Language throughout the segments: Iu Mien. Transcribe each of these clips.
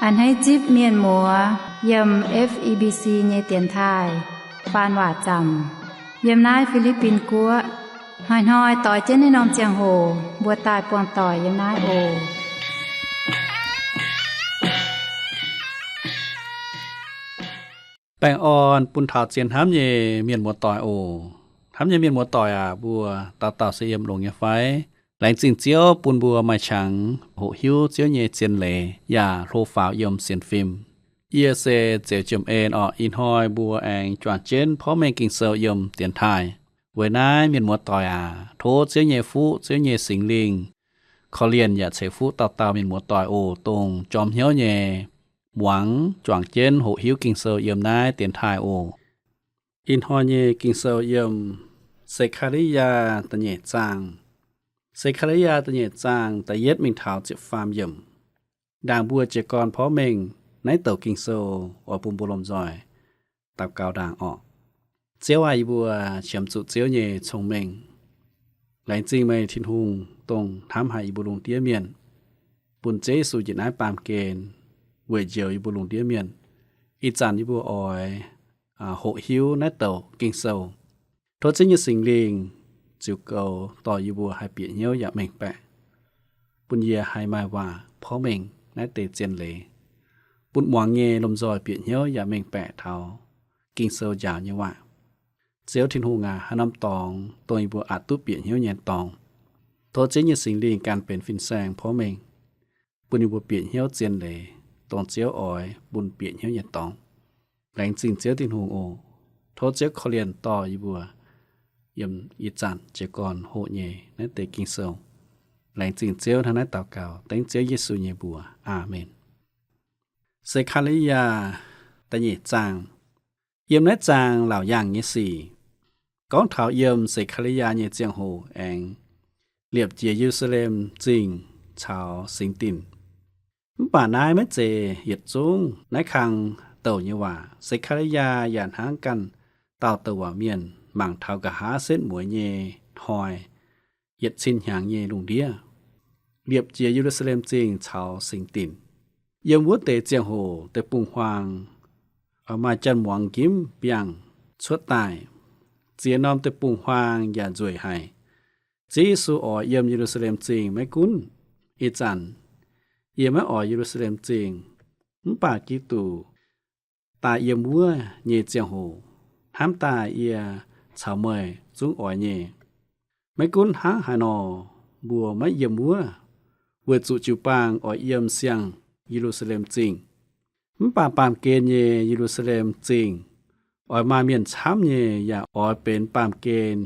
A'hneiv zipv mienh muoz yiem F E B C nyei dienx taaih faan waac zaamc yiem naaiv Fi^li^bin Guoqv. Hnoi-hnoi doix jienv naaiv norm ziangh hoc mbuo daaih buangh doic yiem naaiv oc. Baengh orn bun taux zien hnamv nyei mienh muoz-doic oc. Hnamv nyei mienh muoz-doic aac, mbuo dauh dauh se yiem longx nyei fai? Laengz zingh Ziouv bun mbuo maaih qangx hoqc hiuv Ziouv nyei zien leiz yaac hlo faaux yiem sienx fim. Yie se Zeux Jiem En orqc. Ih hnoi mbuo aengx juangc jienv porv mengh Ging-Sou yiem dienx taaih. Weic naaiv mienh muoz-doic aac, tov Ziouv nyei fuqv, Ziouv nyei Singx Lingh korv-lienh yaac ceix fuqv dauh dauh mienh muoz-doic oc, dongh jorm hnyouv nyei muangx juangc jienv hoqc hiuv Ging-Sou yiem naaiv dienx taaih oc. Ih hnoi nyei Ging-Sou yiem Se^kaa^li^yaa da'nyeic zaang. Se^kaa^li^yaa da'nyeic zaang da'yietv mingh taux ziepc faam yiemc. Ndaangc mbuo jiez gorn porv mengh naaiv douc Ging-Sou oix bun mbuo lomh nzoih daux gaux ndaangc orqc. Ziouv aac, yie mbuo qiemx zuqc Ziouv nyei cong-mengh. Laengz zingh meih Tin-Hungh dongh hnamv haic yie mbuo lungh ndiev mienh, bun Ziouv Yesu njiec naaiv baamh gen weic njoux yie mbuo lungh ndiev mienh. Ih zanc yie mbuo oix hoqc hiuv naaiv douc Ging-Sou. Tov Ziouv nyei Singx Lingh ziux goux dorh yie mbuo haih bieqc hnyouv yaac mengh baeqc, bun yie haih maaih waac porv mengh naaiv deix zien leiz, bun muangx nyei lomh nzoih bieqc hnyouv yaac mengh baeqc taux Ging-Sou njaaux nyei waac. Ziouv Tin-Hungh aac, haaix norm dorngx dongh yie mbuo aqc duqv bieqc hnyouv nyei dorngx, tov Ziouv nyei Singx Lingh gan benx fin-saeng porv mengh, bun yie mbuo bieqc hnyouv zien leiz, dongh Ziouv oix bun bieqc hnyouv nyei dorngx. Laengz zingh Ziouv Tin-Hungh oc. Tov Ziouv korv-lienh dorh yie mbuo yiem ih zanc jiez gorn hoqc nyei naaiv deix Ging-Sou. Laengz zingh Ziouv, hnangv naaiv daux gaux dengv Ziouv Yesu nyei mbuox. Aamen. Se^kaa^li^yaa da'nyeic zaang. Yiem naaiv zaang laauc yaangh nyei sic gorngv taux yiem Se^kaa^li^yaa nyei ziangh hoc aengx liepc jiez Ye^lu^saa^lem Zingh caux singx dinc. Mv baac naaiv maiv zeiz yietc zungv naaiv kang douc nyei waac. Se^kaa^li^yaa yaac hnangv ganh dauh douc waac mienh mangc taux nqa'haav setv mueiz nyei hnoi, yietc cin hnyangx nyei lungh ndiev, liepc jiez Ye^lu^saa^lem Zingh caux singx dinc. Yiem wuov deix ziangh hoc deic-bung-huaang maaih janx-muangz njimv biangh cuotv daaih, ziex norm deic-bung-huaang yaac nzueic haic. Ziouv Yesu oix yiem Ye^lu^saa^lem Zingh maiv gunv ih zanc yie maiv oix Ye^lu^saa^lem Zingh, mv baac Giduc daaih yiem wuov nyei ziangh hoc, hnamv daaih yie caux meih zungv oix nyei. Maiv gunv hnangv haaix nor, mbuo maiv yiem wuov, weic zuqc jiu-baang oix yiem siang Ye^lu^saa^lem Zingh. Mv baac baamh gen nyei Ye^lu^saa^lem Zingh oix maaih mienh camv nyei yaac oix benx baamh gen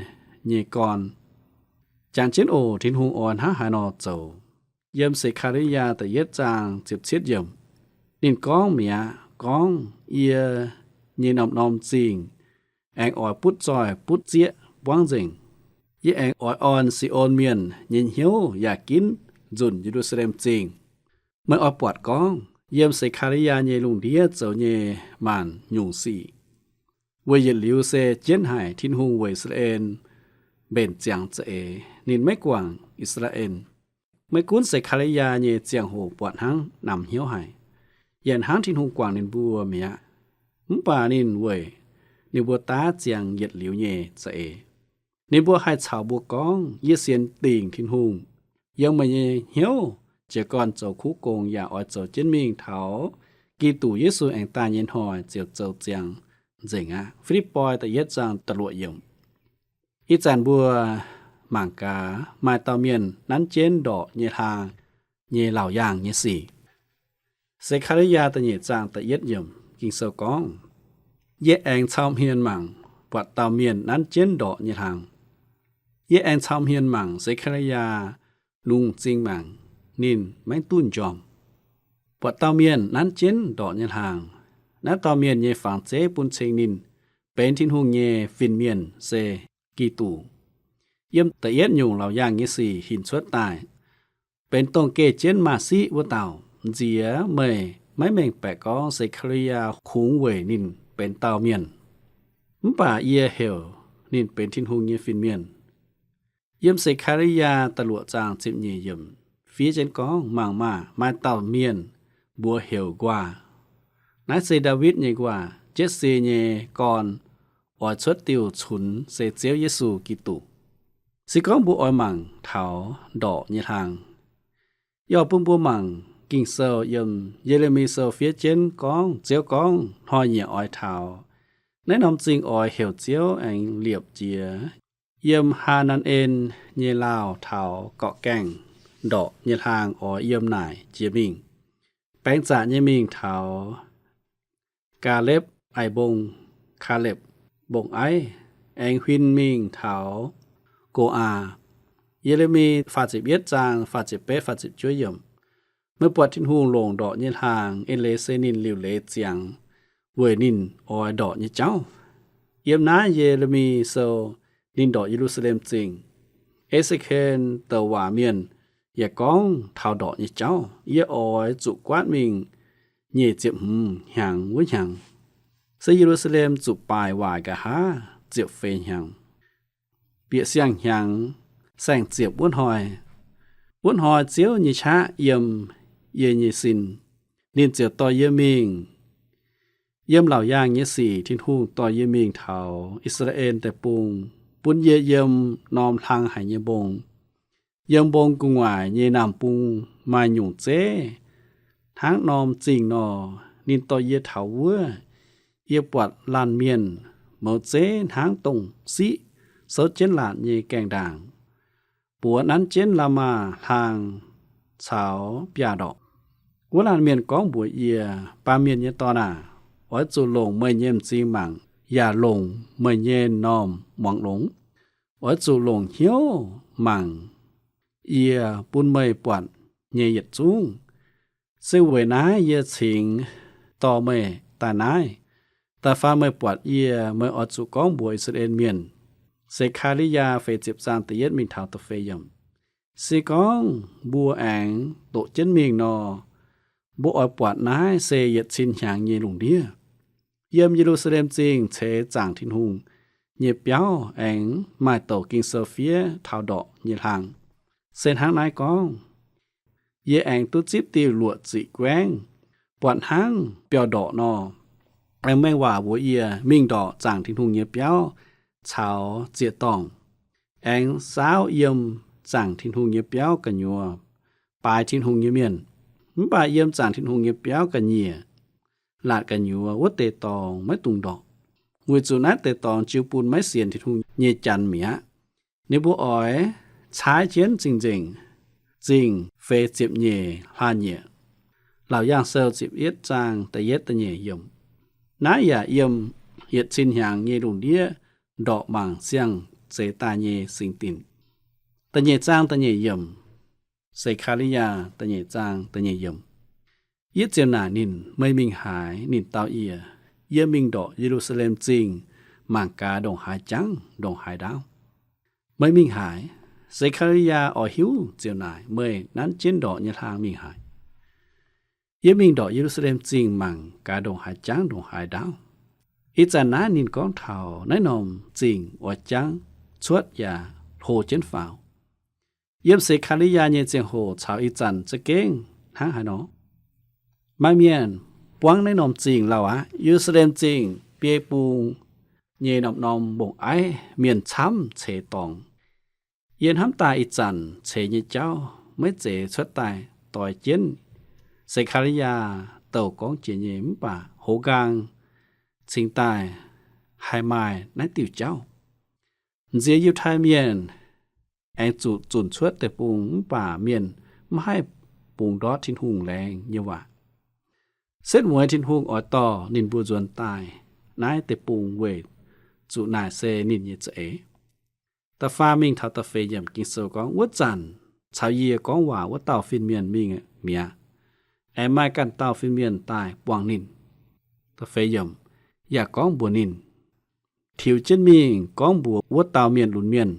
nyei gorn. Jangx jienv oc, Tin-Hungh oix hnangv haaix nor zoux. Yiem Se^kaa^li^yaa da'yietv zaang ziepc cietv yiemc, ninh gorngv mi'aqv, gorngv, Yie nyei norm-norm zingh aengx oix butv zoih butv zieqv buangv nzengc. Yie aengx oix orn Si^on Mienh nyei hnyouv yaac ginv nzunc Ye^lu^saa^lem Zingh. Meih oix buatc gorngv yiem Se^kaa^li^yaa nyei lungh ndiev zoux nyei maanc nyungc sic, weic yietc liuz se jienv haic Tin-Hungh weic I^saa^laa^en mbenc ziangx za'eix, ninh maiv guangc I^saa^laa^en. Maiv gunv Se^kaa^li^yaa nyei ziangh hoc buatc hnangv namx hnyouv haic, yaac hnangv Tin-Hungh guangc ninh mbuo mi'aqv. Mv baac ninh weic ninh mbuo daav ziangx yietc liuz nyei za'eix. Ninh mbuo haih caux mbuo gorngv, Yie sienx dingc Tin-Hungh. Yiem meih nyei hnyouv jiez gorn zoux kuv gong yaac oix zoux jienv mingh taux Giduc Yesu aengx daaih nyei hnoi ziouc zoux ziangx nzengc aqv. Fi^lipv^poi da'yietv zaang da'luoqc yiemc. Ih zanc mbuo mangc gaax maaih dauh mienh nanv jienv ndorqc nyei hlaang nyei laauc yaangh nyei sic. Se^kaa^li^yaa da'nyeic zaang da'yietv yiemc Ging-Sou gorngv, Yie aengx cau hmien mangc, buatc dauh mienh nanv jienv ndorqc nyei hlaang. Yie aengx cau hmien mangc Se^kaa^li^yaa lungh m'zing mangc, ninh maiv duqv m'njormh. Buatc dauh mienh nanv jienv ndorqc nyei hlaang. Naaiv dauh mienh nyei fangx zeiv bun cing ninh benx Tin-Hungh nyei fin-mienh se Giduc. Yiem da'yietv nyungc laauc yaangh nyei sic hinc cuotv daaih, benx dongh geh jienv Masiiv wuov dauh. Nziex meih maiv mengh baeqc gorngv Se^kaa^li^yaa kungx weic ninh benx dauh mienh. Mv baac yie heuc ninh benx Tin-Hungh nyei fin-mienh. Yiem Se^kaa^li^yaa da'luoqc zaang ziepc nyeic yiemc fiev jienv gorngv, Mangc maah! Maaih dauh mienh mbuox heuc nquaah. Naaiv se Ndaawitv nyei nquaah, Jetc^se nyei gorn, oix cuotv diuh cunx se Ziouv Yesu Giduc. Se gorngv mbuo oix mangc taux ndorqc nyei hlaang, yie oix bun mbuo mangc Ging-Sou yiem Ye^le^mi Sou fiev jienv gorngv, Ziouv gorngv, hnoi-nyieqc oix taux naaiv norm zingh oix heuc Ziouv aengx liepc jiex. Yiem Haa^nan^en nyei laauh taux gorqv-gaengh ndorqc nyei hlaang oix yiem naaic jiex mingh. Baengx zaqc nyei mingh taux Gaa^lepv Aiv Mbong, Kaalepv Mbong Aiv, aengx huin mingh taux Go^aa. Ye^le^mi faah ziepc yietv zaang faah ziepc betv, faah ziepc juov yiemc. Meih buatc Tin-Hungh longc ndorqc nyei hlaang, en leiz se ninh liuc leiz ziangx weic ninh oix ndorqc nyei jauv. Yiem naaiv Ye^le^mi Sou ninh ndorqc Ye^lu^saa^lem Zingh. E^se^ken douc waac mienh yaac gorngv taux ndorqc nyei jauv, yie oix zuqc guaatv mingh nyic ziepc hmz hnyangx wuov hnyangx, se Ye^lu^saa^lem zuqc baaic waaic nqa'haav ziepc feix hnyangx, bieqc siang-hnyangx saeng-ziepc wuov hnoi. Wuov hnoi Ziouv nyei qaqv yiem yie nyei sin, ninh ziouc dorh yie mingh. Yiem laauc yaangh nyei sic Tin-Hungh dorh yie mingh taux I^saa^laa^en Deic-Bung, bun yie yiem norm hlang haic nyei mbong. Yiem mbong gu'nguaaic nyei naamh bung maaih nyungc zeiv, hnangv norm zingh nor, ninh dorh yie taux wuov. Yie buatc laanh mienh mouz zeiv hnangv dongh siqv souv jienv laatc nyei gaengh ndaangc, buoz nanv jienv la'maah hlang caux biaav-ndorqc. Wuov laanh mienh gorngv mbuox yie, Baamh mienh nyei dorn aah! Oix zuqc longc meih nyei m'zing mangc, yaac longc meih nyei m'normh muangx longx. Oix zuqc longc hnyouv mangc yie bun meih buatc nyei yietc zungv. Se weic naaiv yie cingx dorh meih daaih naaiv. Da'faanh meih buatc yie, meih oix zuqc gorngv mbuox I^saa^laa^en Mienh. Se^kaa^li^yaa feix ziepc zaang da'yietv mingh taux da'feix yiemc. Se gorngv mbuo aengx doqc jienv mingh nor, mbuo oix buatc naaiv se yietc cin hnyangx nyei lungh ndiev. Yiem Ye^lu^saa^lem Zingh ceix zaangc Tin-Hungh nyei biauv aengx maaih douc Ging-Sou fiev taux ndorqc nyei hlaang. Se hnangv naaiv gorngv, yie aengx duqv zipv diuh luoqc ziqc guaengv, buatc hnangv biauv-ndorqc nor. Aengx mengh waac mbuox yie, Mingh ndorqc zaangc Tin-Hungh nyei biauv caux ziec-dorngh, aengx saauv yiem zaangc Tin-Hungh nyei biauv gu'nyuoz baaix Tin-Hungh nyei mienh. Mv baac yiem zaangc Tin-Hungh nyei biauv ga'nyiec laatc gu'nyuoz wuov deix dorngx maiv dungx ndorqc, weic zuqc naaiv deix dorngx jiu bun maiv sienx Tin-Hungh nyei Janx mi'aqv. Ninh mbuo oix caaiv jienv zingh nzengc zingh feix ziepc nyeic hlaax nyieqc. Laauc Yaangh Sou ziepc yietv zaang da'yietv da'nyeic yiemc. Naaiv yaac yiem yietc cin hnyangx nyei lungh ndiev ndorqc mangc siang-zeix daaih nyei singx dinc. Da'nyeic zaang da'nyeic yiemc. Se^kaa^li^yaa da'nyeic zaang da'nyeic yiemc. Yie ziouc naaic ninh, Meih mingh haaix? Ninh dau yie, Yie mingh ndorqc Ye^lu^saa^lem Zingh mangc gaax ndongc haaix jangv ndongc haaix ndaauv. Meih mingh haaix? Se^kaa^li^yaa oix hiuv ziouc naaic, Meih nanv jienv ndorqc nyei hlaang mingh haaix? Yie mingh ndorqc Ye^lu^saa^lem Zingh mangc gaax ndongc haaix jangv ndongc haaix ndaauv. Ih zanc naaiv ninh gorngv taux naaiv norm zingh oix jangv cuotv yaac hlo jienv faaux. Yiem Se^kaa^li^yaa nyei ziangh hoc caux ih zanc za'gengh hnangv haaix nor. Maaih mienh buangv naaiv norm zingh lauh aqv. Ye^lu^saa^lem Zingh biei bung nyei norm-norm mbong-aiv mienh camv ceix dorngx. Yie hnamv daaih ih zanc ceix nyei jauv maiv zeiz cuotv daaih doix jienv Se^kaa^li^yaa douc gorngv jiex nyei, mv baac hoz nqaang cingx daaih haih maaih naaiv diuh jauv. Nziex Yiutai Mienh aengx zuqc zunc cuotv deic-bung, mv baac mienh mv haih bungx ndortv Tin-Hungh laengz nyei waac. Setv mueiz Tin-Hungh oix dorh ninh mbuo nzuonx daaih naaiv deic-bung weic zuqc naaic se ninh nyei za'eix. Da'faam mingh taux da'feix yiemc Ging-Sou gorngv, Wuov zanc caux yie gorngv waac wuov dauh fin-mienh mingh mi'aqv. Aengx maaih ganh dauh fin-mienh daaih buangh ninh. Da'feix yiemc, yaac gorngv mbuox ninh, Tiux jienv mingh gorngv mbuox wuov dauh mienh lunx mienh,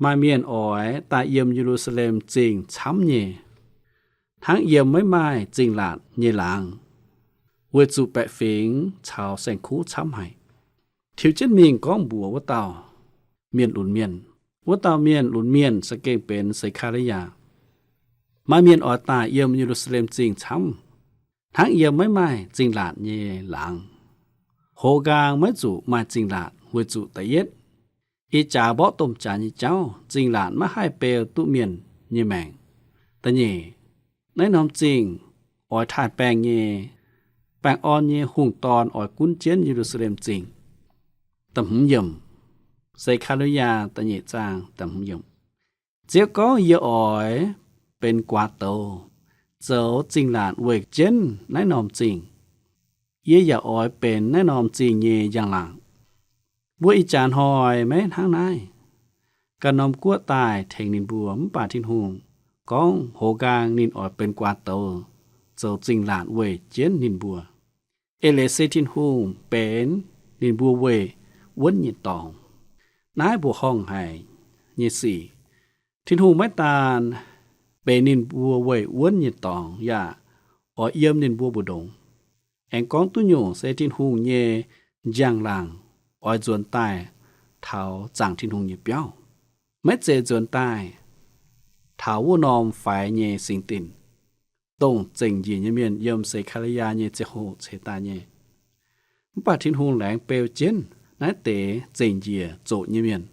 Maaih mienh oix daaih yiem Ye^lu^saa^lem Zingh camv nyei, hnangv yiem maiv maaih zingh laatc nyei laangz, weic zuqc baeqc fingx caux saeng-kuv camv haic. Tiux jienv mingh gorngv mbuox wuov dauh mienh lunx mienh. Wuov dauh mienh lunx mienh za'gengh benx Se^kaa^li^yaa. Maaih mienh oix daaih yiem Ye^lu^saa^lem Zingh camv. Hnangv yiem maiv maaih zingh laatc nyei laangz, hoz nqaang maiv zuqc maaih zingh laatc weic zuqc da'yietv, ih jaax mborqv domh jaax nyei jauv, zingh laatc maiv haih beu duqv mienh nyei maengc. Da'nyeic, naaiv norm zingh oix taaih baengh nyei, baengh orn nyei hungh dorn oix gunv jienv Ye^lu^saa^lem Zingh. Da'hmz yiemc, Se^kaa^li^yaa da'nyeic zaang da'hmz yiemc. Ziouv gorngv, yie oix benx guaax douz zoux zingh laatc weic jienv naaiv norm zingh. Yie yaac oix benx naaiv norm zingh nyei njang-laangc. Mbuo ih jaax hnoi maiv hnangv naaiv. Ganh norm guoqv daaih tengx ninh mbuo, mv baac Tin-Hungh gorngv hoz nqaang ninh oix benx guaax douz zoux zingh laatc weic jienv ninh mbuo. Eix leiz se Tin-Hungh benx ninh mbuo weic wuonv nyei dorngx. Naaiv mbuoqc horngh haic nyei sic. Tin-Hungh maiv daan benx ninh mbuo weic wuonv nyei dorngx yaac oix yiem ninh mbuo mbu'ndongx. Aengx gorngv duqv nyungc se Tin-Hungh nyei njang-laangc oix nzuonx daaih taux zaangc Tin-Hungh nyei biauv. Maiv zeiz nzuonx daaih taux wuov norm faix nyei singx dinc, dongh zengc njiec nyei mienh yiem Se^kaa^li^yaa nyei ziangh hoc ceix daaih nyei. Mv baac Tin-Hungh laengz beu jienv naaiv deix zengc njiec zoqc nyei mienh,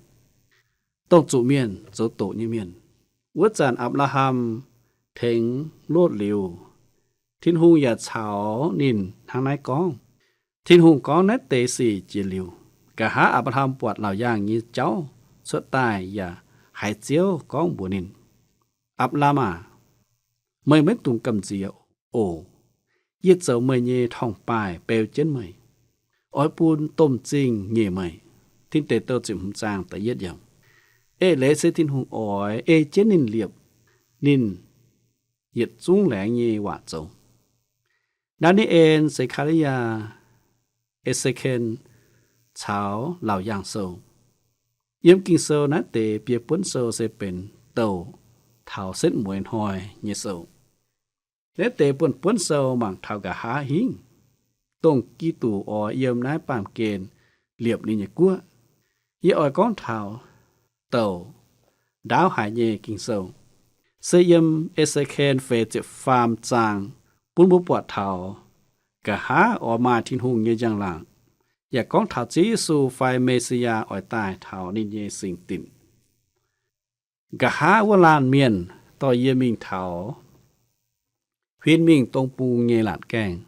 dongh zuqc mienh zoux doqc nyei mienh. Wuov zanc Apc^laa^ham tengx Lotv liuz, Tin-Hungh yaac caux ninh hnangv naaiv gorngv. Tin-Hungh gorngv naaiv deix sic jiex liuz, nqa'haav Apc^laa^ham buatc laauc yaangh nyei jauv cuotv daaih yaac haiz Ziouv gorngv mbuox ninh, Apc^laa^ham aac, meih maiv dungx gamh nziex oc. Yie zoux meih nyei torngv-baaih beu jienv meih, oix bun domh zingh nyeic meih. Tin Deic Douh ziepc hmz zaang da'yietv yiemc. Eix leiz se Tin-Hungh oix ei jienv ninh liepc ninh yietc zungv laengz nyei waac zoux. Ndaa^ni^en, Se^kaa^li^yaa, E^se^ken caux Laauc Yaangh Sou. Yiem Ging-Sou naaiv deix biei buonv sou se benx douc taux setv mueiz hnoi nyei sou. Naaiv deix buonv-buonv sou mangc taux nqa'haav hingv, dongh Giduc oix yiem naaiv baamh gen liepc ninh nyei guoqv. Yie oix gorngv taux douc ndaauv haic nyei Ging-Sou, se yiem E^se^ken feix ziepc faam zaang bun mbuo buatc taux nqa'haav oix maaih Tin-Hungh nyei njang-laangc, yaac gorngv taux Ziouv Yesu fai Me^si^yaa oix daaih taux ninh nyei singx dinc. Nqa'haav wuov laanh mienh dorh yie mingh taux huin mingh dong bung nyei laatc gaengh.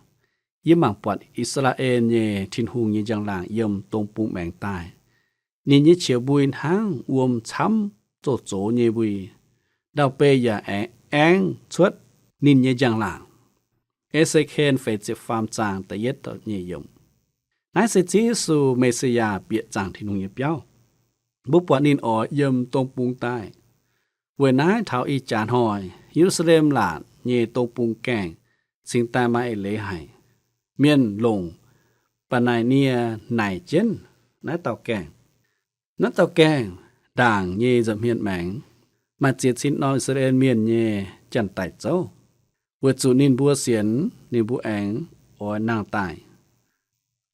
Yie mangc buatc I^saa^laa^en nyei Tin-Hungh nyei njang-laangc yiem dong bung maengx daaih. Ninh nyei qiex mbui hnangv wuom camv zoh zox nyei mbui. Ndau-beih yaac aengx aengv cuotv ninh nyei njang-laangc. E^se^ken feix ziepc faam zaang da'yietv da'nyeic yiemc. Naaiv se Ziouv Yesu, Me^si^yaa, bieqc zaangc Tin-Hungh nyei biauv. Mbuo buatc ninh oix yiem dong bung daaih. Weic naaiv taux ih jaax hnoi, Ye^lu^saa^lem Laatc nyei dong bung gaengh cingx daaih maaih eix leiz haic. Mienh longc ba'naic nie naaic jienv naaiv dauh gaengh. Naaiv dauh gaengh ndaangc nyei nza'hmien maengx, maaih ziex cin norm I^saa^laa^en Mienh nyei janx-daic zouv, weic zuqc ninh mbuo sienx ninh mbuo aengx oix nangh daaih.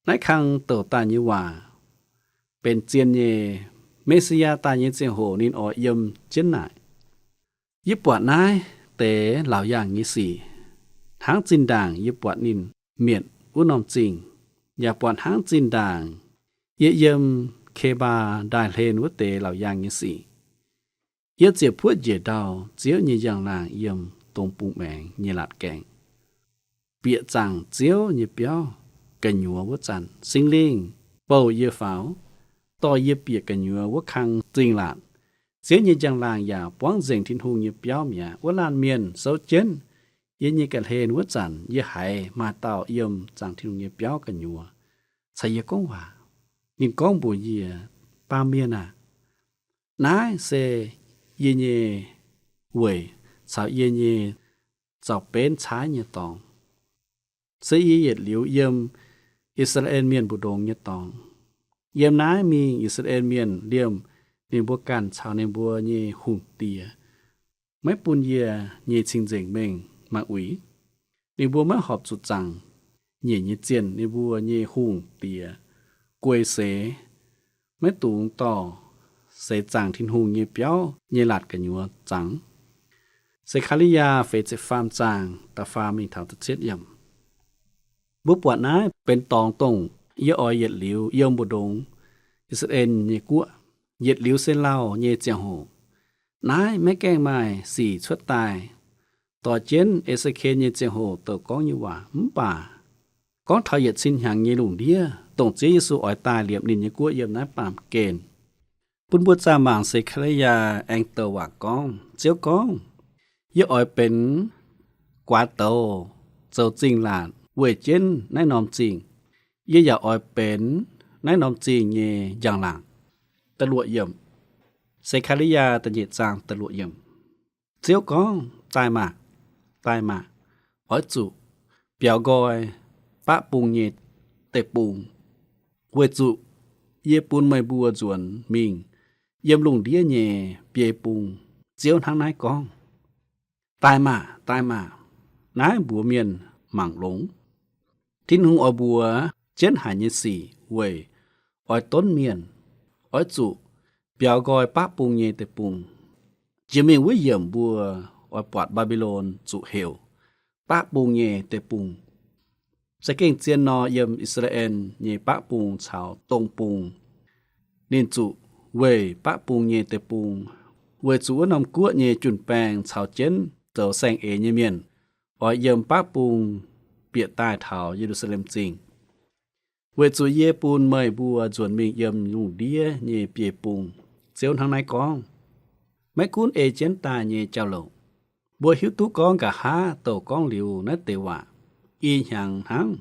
Naaiv kang douc daaih nyei waac benx zien nyei. Me^si^yaa daaih nyei ziangh hoc ninh oix yiem jienv naaic. Yie buatc naaiv deix laauc yaangh nyei sic hnangv zinh ndaangc yie buatc ninh mietc wuov norm zingh, yaac buatc hnangv zinh ndaangc yie yiem Ke^mbaa ndaaih hlen wuov deix laauc yaangh nyei sic. Yie ziouc puoqv njiec ndau Ziouv nyei njang-laangc yiem dong bung maengx nyei laatc gaengh. Bieqc zaangc Ziouv nyei biauv gu'nyuoz wuov zanc, Singx Lingh bouh yie faaux, dorh yie bieqc gu'nyuoz wuov kang zingh laatc. Ziouv nyei njang-laangc yaac buangv nzengc Tin-Hungh nyei biauv mi'aqv. Wuov laanh mienh souv jienv yie nyei ga'hlen wuov zanc, yie haiz maaih dauh yiem zaangc Tin-Hungh nyei biauv gu'nyuoz caux yie gorngv waac. Ninh gorngv mbuox yie, Baamh mienh aah! Naaiv se yie nyei weic caux yie nyei zaux-benv caaiv nyei dorngx. Se yie yietc liuz yiem I^saa^laa^en Mienh mbu'ndongx nyei dorngx. Yiem naaiv mingh I^saa^laa^en Mienh liemh ninh mbuo ganh caux ninh mbuo nyei hungh diex, maiv bun yie nyei cing-nzengc mengh maaih uix. Ninh mbuo maiv horpc zuqc zaangc nyiec nyei zienh ninh mbuo nyei hungh diex guei seix, maiv dungx dorh seix zaangc Tin-Hungh nyei biauv nyei laatc gu'nyuoz zaangc. Se^kaa^li^yaa feix ziepc faam zaang da'faam mingh taux da'cietv yiemc. Mbuo buatc naaiv benx dorngx dongh yie oix yietc liuz yiem mbu'ndongx I^saa^laa^en nyei guoqv, yietc liuz se lauh nyei ziangh hoc. Naaiv maiv gaengh maaih sic cuotv daaih. Doix jienv E^se^ken nyei ziangh hoc douc gorngv nyei waac mv baac gorngv taux yietc cin hnyangx nyei lungh ndiev, dongh Ziouv Yesu oix daaih liepc ninh nyei guoqv yiem naaiv baamh gen. Bun mbuo zaah mangc Se^kaa^li^yaa aengx douc waac gorngv, Ziouv gorngv, Yie oix benx guaax douz zoux zingh laatc weih jienv naaiv norm zingh. Yie yaac oix benx naaiv norm zingh nyei njang-laangc. Da'luoqc yiemc. Se^kaa^li^yaa da'nyeic zaang da'luoqc yiemc. Ziouv gorngv, Daaih maah! Daaih maah! Oix zuqc biaux nqoi baqv bung nyei deic-bung, weic zuqc yie bun meih mbuo nzuonx mingh yiem lungh ndiev nyei biei bung. Ziouv hnangv naaiv gorngv. Daaih maah! Daaih maah! Naaiv mbuox mienh mangc longx. Tin-Hungh oix mbuox jienv haic nyei sic weic oix donv mienh, oix zuqc biaux nqoi baqv bung nyei deic-bung. Jiex mingh wuov yiemc mbuo oix buatc Mbaa^mbi^lon zuqc heuc baqv bung nyei deic-bung. Za'gengh zien nor, yiem I^saa^laa^en nyei baqv bung caux dong bung, ninh zuqc weic baqv bung nyei deic-bung, weic zuqc wuov norm guoqv nyei jun-baeng caux jienv zoux saeng-eix nyei mienh oix yiem baqv bung bieqc daaih taux Ye^lu^saa^lem Zingh. Weic zuqc yie bun meih mbuo nzuonx mingh yiem lungh ndiev nyei biei bung. Ziouv hnangv naaiv gorngv. Maiv gunv ei jienv daaih nyei jauv-louc, mbuo hiuv duqv gorngv nqa'haav douc gorngv liuz naaiv deix waac, i hnyangx hnangv,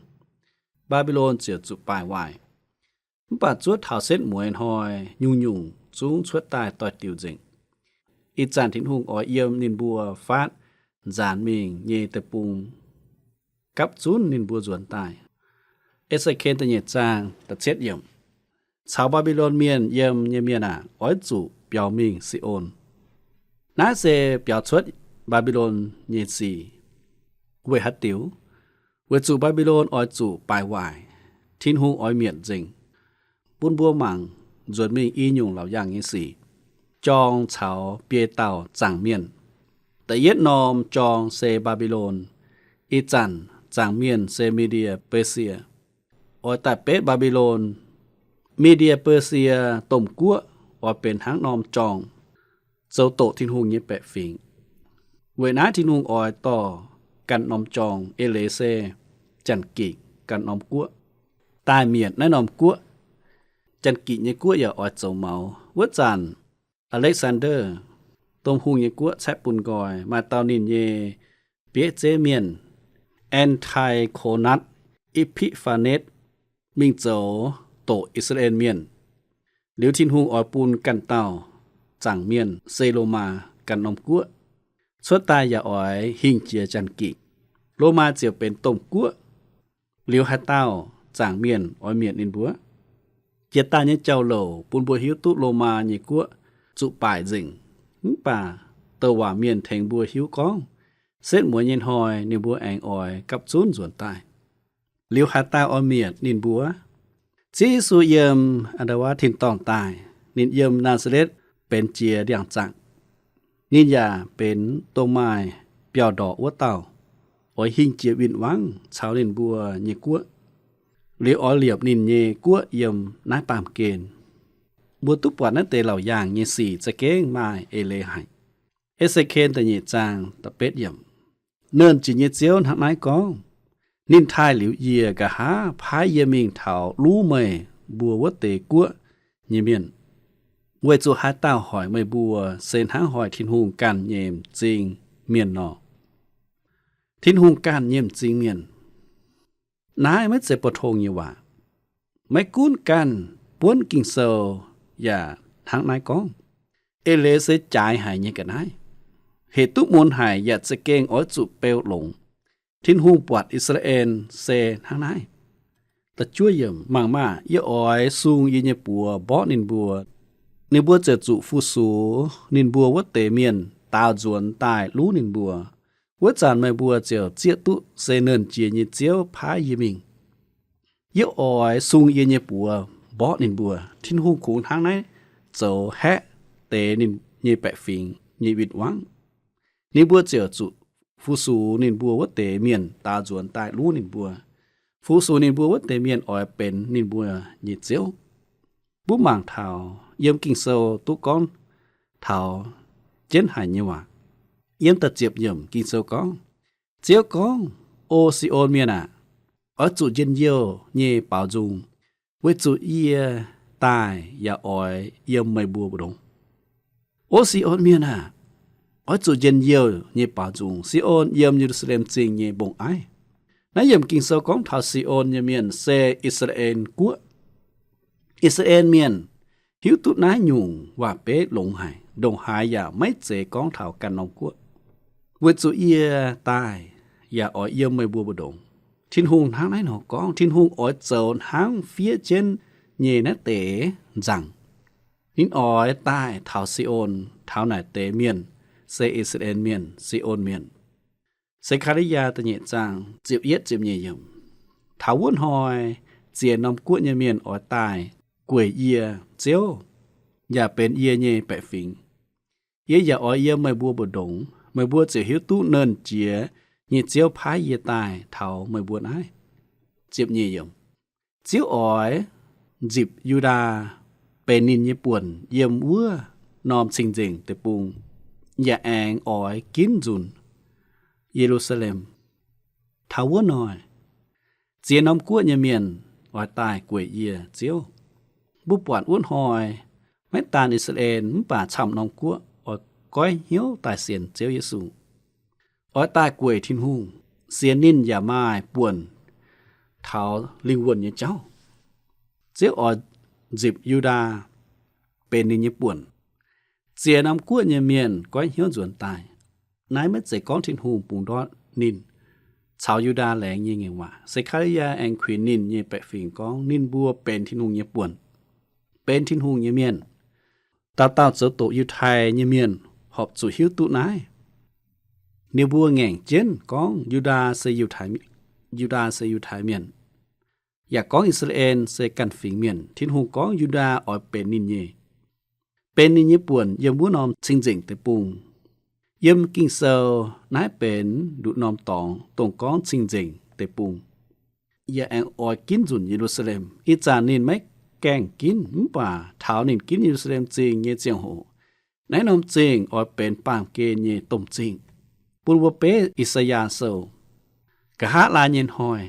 Mbaa^mbi^lon ziouc zuqc baaic waaic. Mv baac zuov taux setv mueiz hnoi nyungc-nyungc zungv cuotv daaih doix-diuc nzengc. Ih zanc Tin-Hungh oix yiem ninh mbuo faatv nzaanx mingh nyei deic-bung gapv zunv ninh mbuo nzuonx daaih. E^se^ken da'nyeic zaang da'cietv yiemc. Caux Mbaa^mbi^lon mienh yiem nyei mienh aah! Oix zuqc biaux mingh Se^on. Naaiv se biaux cuotv Mbaa^mbi^lon nyei sic. Weic haaix diuc? Weic zuqc Mbaa^mbi^lon oix zuqc baaic waaic. Tin-Hungh oix mietc nzengc. Bun mbuo mangc nzuonx mingh i nyungc laauc yaangh nyei sic, jorng caux biei dauh zaangc mienh. Da'yietv norm jorng se Mbaa^mbi^lon. Ih zanc zaangc mienh se Media, Besia. Oix daaih betv Mbaa^mbi^lon. Media, Besia domh guoqv oix benx hnangv norm jorng, zoux doqc Tin-Hungh nyei baeqc fingx. Weic naaiv Tin-Hungh oix dorh ganh norm jorng, eix leiz se Janx-Gikc ganh norm guoqv, daaih mietc naaiv norm guoqv. Janx-Gikc nyei guoqv yaac oix zoux mouz. Wuov zanc Aleksaander, domh hungh nyei guoqv caeqv bun nqoi, maaih dauh ninh nyei bieiv zeiv mienh, An^ti^ko^natv E^pi^fa^netv, mingh zoux doqc I^saa^laa^en Mienh. Liuz Tin-Hungh oix bun ganh dauh zaangc mienh se Lomaa ganh norm guoqv cuotv daaih yaac oix hingh jiex Janx-Gikc. Lomaa ziouc benx domh guoqv. Liuz haaix dauh zaangc mienh oix mietc ninh mbuo? Jiex daaih nyei jauv-louc bun mbuo hiuv duqv Lomaa nyei guoqv zuqc baaic nzengc. Mv baac douc waac mienh tengx mbuo hiuv gorngv, setv mueiz nyei hnoi ninh mbuo aengx oix gapv zunv nzuonx daaih. Liuz haaix dauh oix mietc ninh mbuo? Ziouv Yesu yiem Aa^ndaa^waav tin-dorngh daaih. Ninh yiem Naa^saa^letv benx jiex ndiangx-zaangc. Ninh yaac benx dongh maaih biauv-ndorqc wuov dauh, oix hingh jiex win-wangv caux ninh mbuo nyei guoqv. Liuz oix liepc ninh nyei guoqv yiem naaiv baamh gen. Mbuo duqv buatc naaiv deix laauc yaangh nyei sic za'gengh maaih eix leiz haic. E^se^ken da'nyeic zaang da'betv yiemc. Nernh Jiex nyei Ziouv hnangv naaiv gorngv, Ninh taaih liuz yie nqa'haav paaiv yie mingh taux luv meih mbuo wuov deix guoqv nyei mienh, weic zuqc haaix dauh hoic meih mbuo se hnangv hoic Tin-Hungh ganh nyei m'zing mienh nor. Tin-Hungh ganh nyei m'zing mienh. Naaiv maiv zeiz pou-tong nyei waac. Maiv gunv ganh buonv Ging-Sou yaac hnangv naaiv gorngv. Eix leiz se jaaix haic nyei ga'naaiv, hec duqv mun haic yaac za'gengh oix zuqc beu longx. Tin-Hungh buatc I^saa^laa^en se hnangv naaiv. Da'juov yiemc, Mangc maah! Yie oix sung yie nyei buoz mborqv ninh mbuo. Ninh mbuo ziouc zuqc fu-sux ninh mbuo wuov deix mienh daaux nzuonx daaih luv ninh mbuo. Wuov zanc meih mbuo ziouc zieqv duqv se Nernh Jiex nyei Ziouv paaiv yie mingh. Yie oix sung yie nyei buoz mborqv ninh mbuo. Tin-Hungh kungx hnangv naaiv zoux haeqv deix ninh nyei baeqc fingx nyei win-wangv. Ninh mbuo ziouc zuqc fu-sux ninh mbuo wuov deix mienh daaux nzuonx daaih luv ninh mbuo. fu-sux ninh mbuo wuov deix mienh oix benx ninh mbuo nyei Ziouv. Mbuo mangc taux yiem Ging-Sou duqv gorngv taux jienv haic nyei waac. Yiem da'ziepc yiemc Ging-Sou gorngv, Ziouv gorngv, O Si^on Mienh aah! Oix zuqc njien-youh nyei baaux nzung, weic zuqc yie daaih yaac oix yiem meih mbuo mbu'ndongx. O Si^on Mienh aah! Oix zuqc njien-youh nyei baaux nzung. Si^on yiem Ye^lu^saa^lem Zingh nyei mbong-aiv. Naaiv yiemc Ging-Sou gorngv taux Si^on nyei mienh se I^saa^laa^en Guoqv. I^saa^laa^en Mienh hiuv duqv naaiv nyungc waac-beiv longx haic, ndongc haaix yaac maiv zeiz gorngv taux ganh norm guoqv, weic zuqc yie daaih yaac oix yiem meih mbuo mbu'ndongx. Tin-Hungh hnangv naaiv nor gorngv. Tin-Hungh oix zoux hnangv fiev jienv nyei naaiv deix nzangc. Ninh oix daaih taux Si^on, taux naaic deix mienh, se I^saa^laa^en Mienh, Si^on Mienh. Se^kaa^li^yaa da'nyeic zaang ziepc yietv ziepc nyeic yiemc. Taux wuov hnoi, ziex norm guoqv nyei mienh oix daaih gueic yie, Ziouv, yaac benx yie nyei baeqc fingx. Yie yaac oix yiem meih mbuo mbu'ndongx. Meih mbuo ziouc hiuv duqv Nernh Jiex nyei Ziouv paaiv yie daaih taux meih mbuo naaiv. Ziepc nyeic yiemc. Ziouv oix nzipc Yu^ndaa benx ninh nyei buonc yiem wuov norm cing-nzengc deic-bung, yaac aengx oix ginv nzunc Ye^lu^saa^lem. Taux wuov hnoi, ziex norm guoqv nyei mienh oix daaih gueic yie, Ziouv. Mbuo buatc wuov hnoi maiv daan I^saa^laa^en mv baac camv norm guoqv oix goiv hnyouv daaih sienx Ziouv Yesu, oix daaih gueic Tin-Hungh, sienx ninh yaac maaih buonc taux lingh wuonh nyei jauv. Ziouv oix nzipc Yu^ndaa benx ninh nyei buonc. Ziex norm guoqv nyei mienh goiv hnyouv nzuonx daaih. Naaiv maiv zeiz gorngv Tin-Hungh bungx ndortv ninh caux Yu^ndaa laengz nyei ngaengc waac. Se^kaa^li^yaa aengx kuinx ninh nyei baeqc fingx gorngv ninh mbuo benx Tin-Hungh nyei buonc, benx Tin-Hungh nyei mienh. Dauh dauh zoux doqc Yiutai nyei mienh horpc zuqc hiuv duqv naaiv. Ninh mbuo ngaengc jienv gorngv Yu^ndaa se Yiutai, Yu^ndaa se Yiutai Mienh, yaac gorngv I^saa^laa^en se ganh fingx mienh. Tin-Hungh gorngv Yu^ndaa oix benx ninh nyei, benx ninh nyei buonc yiem wuov norm cing-nzengc deic-bung. Yiem Ging-Sou naaiv benx nduqc norm dorngx dongh gorngv cing-nzengc deic-bung. Yie aengx oix ginv nzunc Ye^lu^saa^lem. Ih zanc ninh maiv gaengh ginv, mv baac taux ninh ginv Ye^lu^saa^lem Zingh nyei ziangh hoc, naaiv norm zingh oix benx baamh gen nyei domh zingh. Bun mbuo beiv I^saa^yaa Sou. Nqa'haav laai nyei hnoi,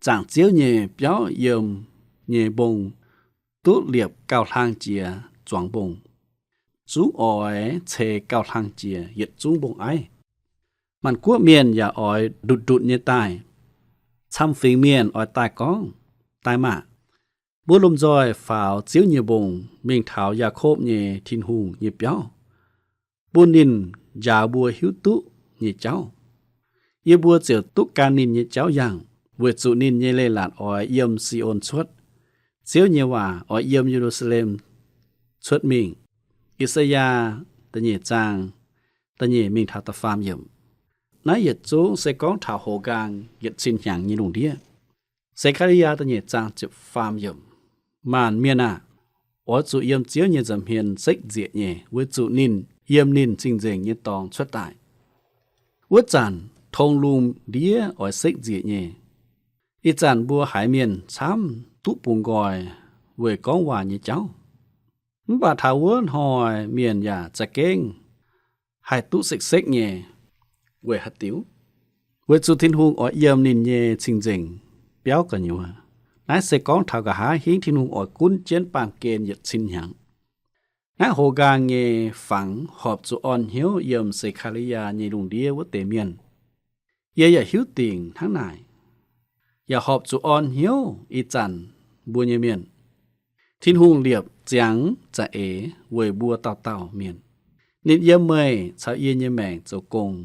zaangc Ziouv nyei biauv yiem nyei mbong duqv liepc gauh hlang jiex zuangx mbong. Zungv oix ceix gauh hlang jiex yietc zungv mbong-aiv. Maanc guoqv mienh yaac oix ndutc-ndutc nyei daaih. Camv-fingx mienh oix daaih gorngv, Daaih maah! Mbuo lomh nzoih faaux Ziouv nyei mbong, mingh taux Yaakopv nyei Tin-Hungh nyei biauv, bun ninh njaaux mbuo hiuv duqv nyei jauv. Yie mbuo ziouc duqv gan ninh nyei jauv yangh, weic zuqc ninh nyei leiz-latc oix yiem Si^on cuotv. Ziouv nyei waac oix yiem Ye^lu^saa^lem cuotv mingh. I^saa^yaa da'nyeic zaang da'nyeic mingh taux da'faam yiemc. Naaiv yietc zungv se gorngv taux hoz nqaang yietc cin hnyangx nyei lungh ndiev. Se^kaa^li^yaa da'nyeic zaang ziepc faam yiemc. Maanc mienh aah! Oix zuqc yiem Ziouv nyei nza'hmien sekv nzieqc nyei, weic zuqc ninh yiem ninh cing-nzengc nyei dorngx cuotv daaih. Wuov zanc tong lungh ndiev oix sekv nzieqc nyei. Ih zanc mbuo haiz mienh camv duqv bungx nqoi weic gorngv waac nyei jauv. Mv baac taux wuov hnoi mienh yaac za'gengh haih duqv sekv-sekv nyei. Weic haaix diuc? Weic zuqc Tin-Hungh oix yiem ninh nyei cing-nzengc biauv gu'nyuoz. Naaiv se gorngv taux nqa'haav hingv Tin-Hungh oix gunv jienv baamh gen yietc cin hnyangx. Naaiv hoz nqaang nyei fangx horpc zuqc orn hnyouv yiem Se^kaa^li^yaa nyei lungh ndiev wuov deix mienh. Yie yaac hiuv dingc hnangv naaic, yaac horpc zuqc orn hnyouv ih zanc mbuo nyei mienh. Tin-Hungh liepc ziangx za'eix weic mbuo dauh dauh mienh. Ninh yiem meih caux yie nyei maengc zoux gong.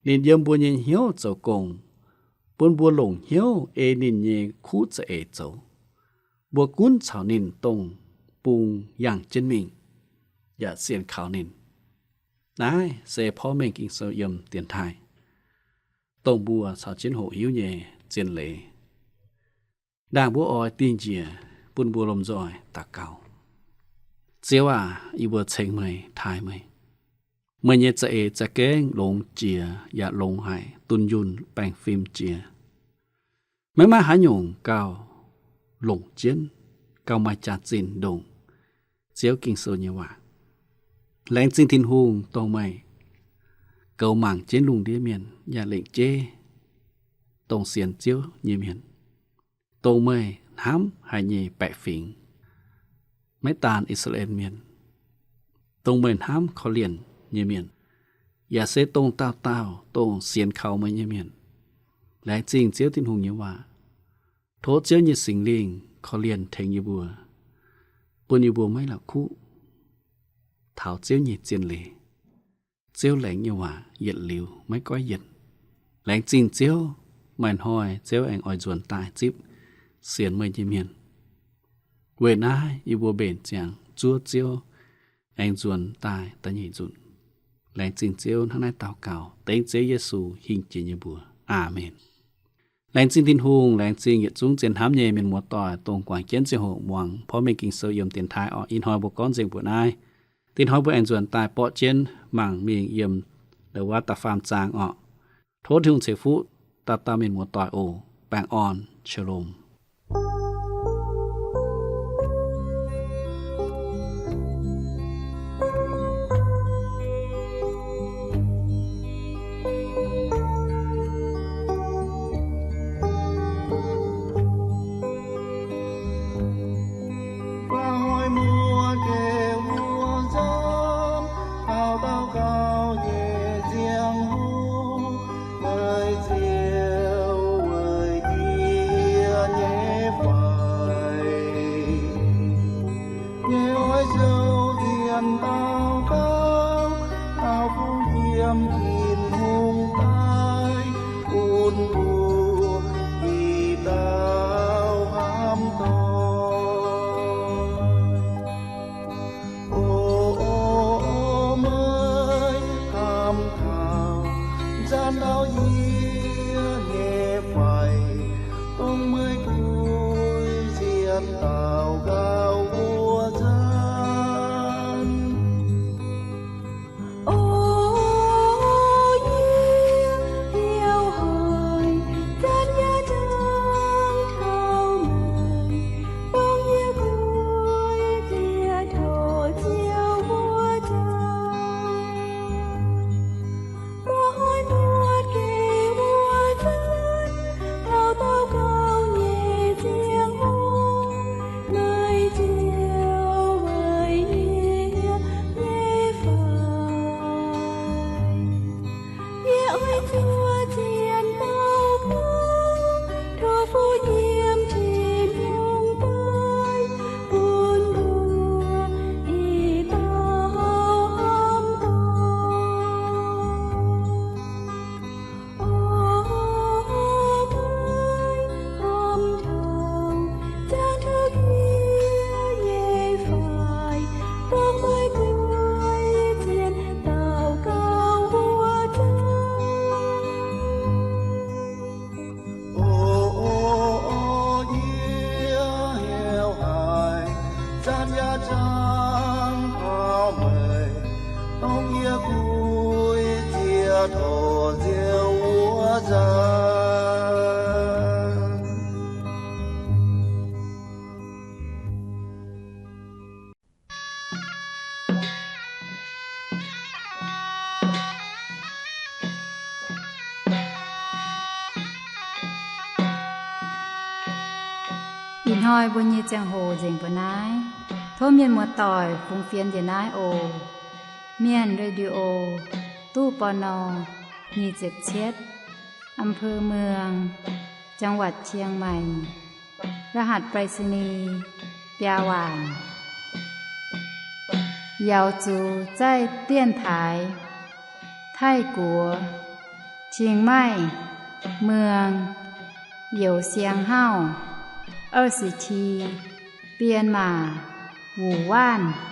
Ninh yiem mbuo nyei hnyouv zoux gong, bun mbuo longc hnyouv ei ninh nyei kuv za'eix zoux. Mbuo gunv caux ninh dongh bung yangh jienv mingh, yaac sienx kaux ninh. Naaiv se porv mengh Ging-Sou yiem dienx taaih, dongh mbuo caux jienv hoqc hiuv nyei zien leiz. Ndaangc mbuo oix dingh njiec bun mbuo lomh nzoih daux gaux. Ziouv aac, yie mbuo ceng meih, taaih meih. Meih nyei za'eix za'gengh longx jiex yaac longx haic, dunh yunh baengh fim jiex. Maiv maaih haaix nyungc gauh longc jienv, gauh maaih jaax-zinh ndongc Ziouv Ging-Sou nyei waac. Laengz zingh Tin-Hungh, dongh meih goux mangc jienv lungh ndiev mienh yaac lengc jeiv dongh sienx Ziouv nyei mienh, dongh meih hnamv haic nyei baeqc fingx, maiv daan I^saa^laa^en Mienh, dongh meih hnamv korv-lienh nyei mienh, yaac se dongh dauh dauh dongh sienx kaux meih nyei mienh. Laengz zingh Ziouv Tin-Hungh nyei waac. Tov Ziouv nyei Singx Lingh korv-lienh tengx yie mbuo, bun yie mbuo maiv la'kuqv taux Ziouv nyei zien leiz. Ziouv laengz nyei waac yietc liuz maiv goiv yienc. Laengz zingh Ziouv, maaih hnoi Ziouv aengx oix nzuonx daaih zipv sienx meih nyei mienh. Weic naaiv yie mbuo mbenc ziangx zuov Ziouv aengx nzuonx daaih da'nyeic nzunc. Laengz zingh Ziouv. Hnangv naaiv daux gaux dengv Ziouv Yesu hingh jiex nyei mbuox. Aamen. Laengz zingh Tin-Hungh, laengz zingh yietc zungv zien hnamv nyei mienh muoz-doic, dongh guangc jienv ziangh hoc muangx porv mengh Ging-Sou yiem dienx taaih orqc. Ih hnoi mbuo gorngv nzengc mbuoqc naaiv. Dinh hnoi mbuo aengx nzuonx daaih borqv jienv mangc mingh yiem Loz-Waac da'faam zaang orqc. Tov Tin-Hungh ceix fuqv dauh dauh mienh muoz-doic oc. Baengh orn. Shalom. Fai muoz-doic wuov zanc, taux daux gaux nyei ziangh hoc, meih ziouc weic yie nyei fai. Yie oix zoux dienx daux gaux, taux fungx yiem Tin-Hungh daaih, bun mbuo ih dauh hnamv doic. O, o, o, meih hnamv taux zanc ndau yie nyei fai, dongh meih guix nziex daux gaux wuov zanc. O, yie hnyouv haic, zanc yaac jangx taux meih, dongh yie guix nziex taux Ziouv wuov zanc. Mbuo oix muotc geh wuov zanc, taux daux gaux nyei ziangh hoc, meih ziouc weic yie nyei fai. Yie oix zuov zien daux gaux, tov fuqv yiem Tin-Hungh daaih, bun mbuo ih dauh hnamv doic. O, meih hnamv taux zanc taux yie nyei fai, dongh meih guix nziex daux gaux wuov zanc. O, o, o, yie hnyouv haic, zanc yaac jangx taux meih, dongh yie guix nziex taux Ziouv wuov zanc. Ih hnoi mbuo nyei ziangh hoc nzengc mbuo naaiv. Tov mienh muoz-doic fungx fienx njiec naaiv oc. Mienh Radio, ตู้ ปณ. nyic ziepc cietv, อำเภอเมือง จังหวัดเชียงใหม่ รหัสไปรษณีย์ biaa waanc. Yaux zuqc zaih dienx taaix Taiv-Guoqv, Chiang Mai, Muang, Youz Siang Hauv, 二十七, Bienh Maac, Wuc Waanv.